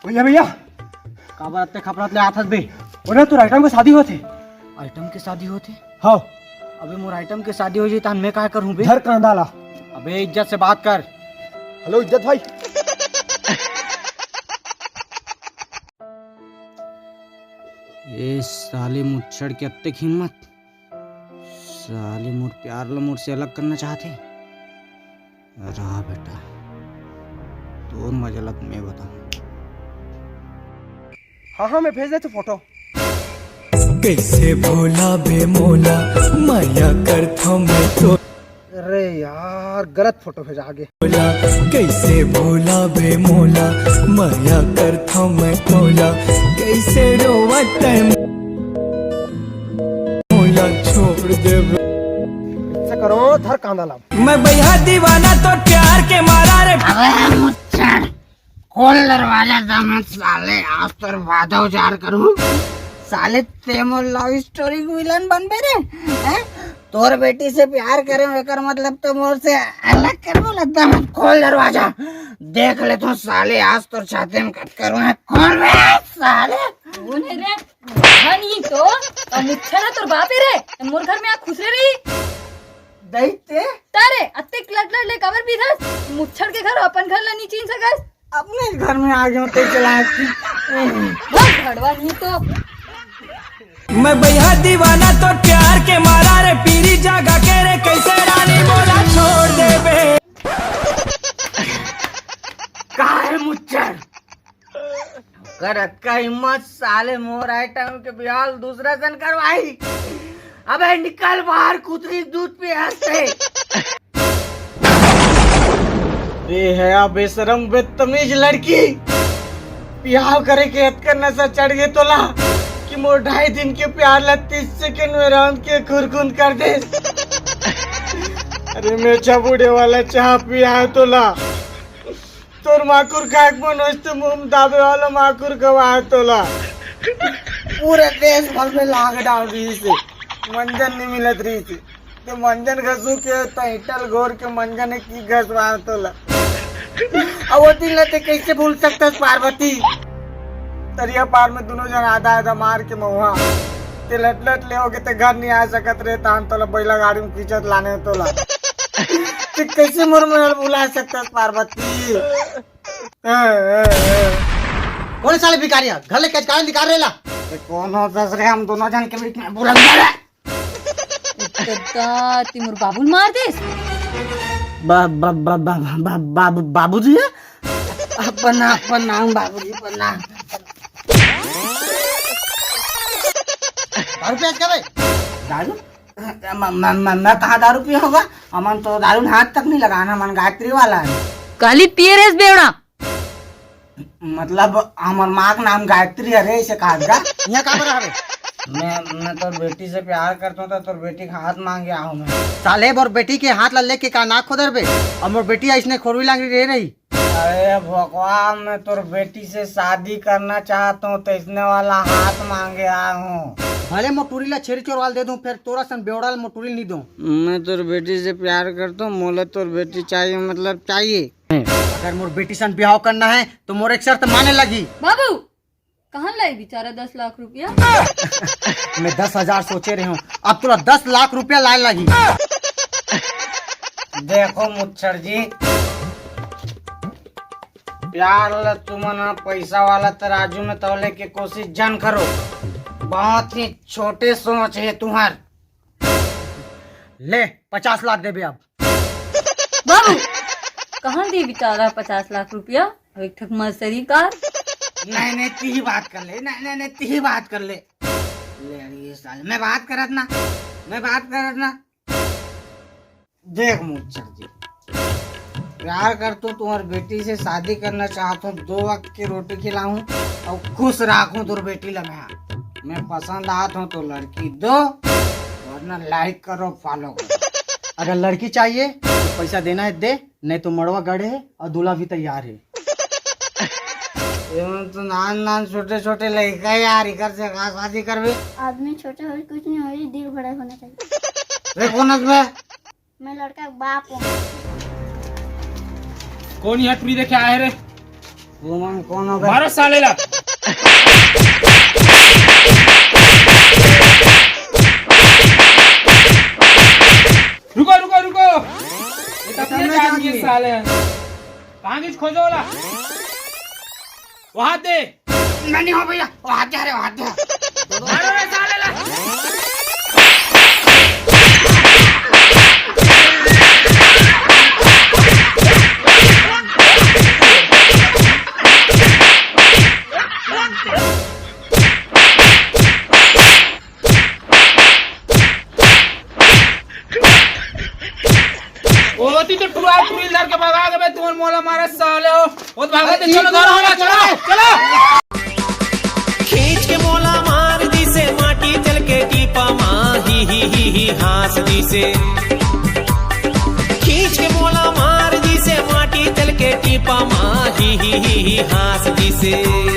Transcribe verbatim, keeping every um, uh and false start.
भैया, भैया। काबर अत्ते खपरत ले आथस बे? ओरे, तोर आइटम के शादी होथे। आइटम के शादी होथे? हाँ। अबे, मोर आइटम के शादी हो जाही, तहान मैं काय करहूँ बे? धर कांदा ला। अबे, इज्जत से बात कर। हेलो, इज्जत भाई। ए साले मुच्छड़ के अत्ते हिम्मत। साले मोर प्यार ला मोर से अलग करना चाहथे। रहा बेटा, तोर मजा ला मैं बताहूँ। हाँ, हाँ, मैं भेज देथों फोटो। कैसे भोला बे मोला, माया करथों मैं तो। अरे यार, गलत फोटो भेजा आगे। कैसे भोला बे मोला, माया करथों मैं तोला, कैसे रोवत है मोला छोड़ देबे। ऐसा करो, धर कांदा ला। मैं भैया दीवाना तो प्यार के मारा रे। अबे मुच्छड़, खोल दरवाजा दामाद साले, आज तोर बाधा उजाड़ करूँ। साले ते मोर लव स्टोरी के विलन बनबे रे, हैं? तोर बेटी से प्यार करे, एकर मतलब तो मोर से अलग करबो लगता है। खोल दरवाजा, देख लेथों साले, आज तोर छाती में कट करूँ है। खोल बे साले। कौन है रे? हाँ नहीं तो, अब मुच्छड़ तोर बाप है रे, मोर घर में आ खुसरे रही। दई ते? तारे, अत्ते लट लट ले काबर पीथस? मुच्छड़ के घर, अपन घर ला नहीं चीन सकस? अपने घर में आ गयो, ते चला। बहुत भड़वा नहीं तो। मैं भैया दीवाना तो प्यार के मारा रे, पीरी जगा के रे, कैसे रानी मोला छोड़ देबे। का है मुच्छड़? कर अक्का हिम्मत, साले मोर आइटम के बिहाव दूसरा सन करवाही। अबे निकल बाहर, कुतरी दूध पी हंसते। ए है बेशरम बदतमीज लड़की, बिहाव करे के अतका नशा चढ़ गे तोला कि मोर ढाई दिन के प्यार ला तीस सेकंड में रांध के खुरखुर कर दे। अरे मैं छबूड़े वाला चाह पिया है तोला, तोर माकुर खाए के मन होइस त मुंह म दाबे वाला माकुर खवाए तोला। पूरे देश भर में लॉकडाउन रहिस हे, मंजन नहीं मिलत रहिस हे, तो मंजन घसू के तो इटल घोर के मंजन हे कि घसवाए तोला। अब वो दिन ला ते कैसे भूल सकता पार्वती? तरिया पार में दोनों जन आधा आधा मार के महुआ, ते लट लट ले होके ते घर नहीं आ सकत रहे, तान तोला बैला गाड़ी में खींचत लाने तोला। ते कैसे मोर महल भुला सकता पार्वती? कौन साले भिखारी हे? घर ले कैच काहे निकाल रेला? ते कौन हो ससुरे, हम दोनों जन के बीच में बुरंदा रे। ददा, ती मोर बाबू ल मार देस। बा-, बा-, बा-, बा-, बा-, बा-, बाबू, बाबूजी हे? प्रणाम, प्रणाम बाबूजी, प्रणाम। दारू पियस का बे? दारू? म-, म-, म-, मैं कहाँ दारू पिया होगा? हमन तो दारू में हाथ तक नहीं लगाना, हमन गायत्री वाला हे। काली पिए रेस बेवड़ा। मतलब हमर माँ के नाम गायत्री हरे, ऐसे कहा गा? यहाँ का बर हवे? मैं, मैं तोर बेटी से प्यार करता हूँ, तो तोर बेटी का हाथ मांगे आऊँ मैं। साले, मोर बेटी के हाथ ला लेके का नाक खोदर बे? अब मोर बेटी ऐसने खोरवी लांगरी रह रही। अरे भगवान, मैं तोर बेटी से शादी करना चाहता हूँ, तो इसने वाला हाथ मांगे आया हूँ। भले मोटूरी ला छेरी चोरवाल दे दूँ, फिर तोरा सन बेवड़ा ला मोटूरी नहीं दूँ। मैं तोर बेटी से प्यार करता हूँ, मोला तोर बेटी चाहिए, मतलब चाहिए। अगर मोर बेटी सन बिहाव करना है, तो मोर एक शर्त माने लगी। बाबू, कहाँ लाई बिचारा दस लाख रुपया? मैं दस हजार सोचे रहे हूँ, अब तोला दस लाख रुपया लाए लगी। देखो मुच्छड़ जी, प्यार ला तुमन ह पैसा वाला तराजू में तौले के कोशिश जन करो, बहुत ही छोटे सोच हे तुहर। ले, पचास लाख देबे अब। बाबू, कहाँ दी बिचारा पचास लाख रुपया? अब एक ठक मर्सरी कार। नहीं, नहीं, तिही बात कर ले। नहीं, नहीं, नहीं, तिही बात कर ले। ले, ये साले, मैं बात करत ना, मैं बात करत ना। देख मुच्छर जी, प्यार करतो तुम्हारी बेटी से शादी करना चाहतो, दो वक्त की रोटी खिलाऊं और खुश रखूं तोर बेटी ला मैं। मैं पसंद आत हूँ तो लड़की दो, वरना लाइक करो, फॉलो करो। अगर लड़की चाहिए तो पैसा देना है दे, नहीं तो मड़वा गड़े है और दूल्हा भी तैयार है। एमन तो नान नान छोटे छोटे लड़का यार, इकर से का शादी करबे? आदमी छोटे हो कुछ नहीं हो, दिल बड़ा होना चाहिए। रे कौन हस बे? मैं लड़का के बाप हूँ। कौन यहाँ टुरी देखे आए रे? तुमन कौन हो बे? मारो साले ला। रुको, रुको, रुको। ये तो अपने जान के साले हैं। कहाँ किस खोजो वाला? वहां दे। मैं नहीं हो भैया, वो हाथ जा रहे, वो हाथ जा। मारो रे साले ला। ओती तो टुरा टुरी धर के भगा के बे, तुमन मोला मारा साले हो। ओ तो भागो, तो चलो, चलो, चलो, चलो। खींच के मोला मार दिसे माटी चल के टीपा मा, ही, ही, ही, ही, हाँस दिसे। खींच के मोला मार दिसे माटी चल के टीपा मा, ही, ही, ही, ही, हाँस दिसे।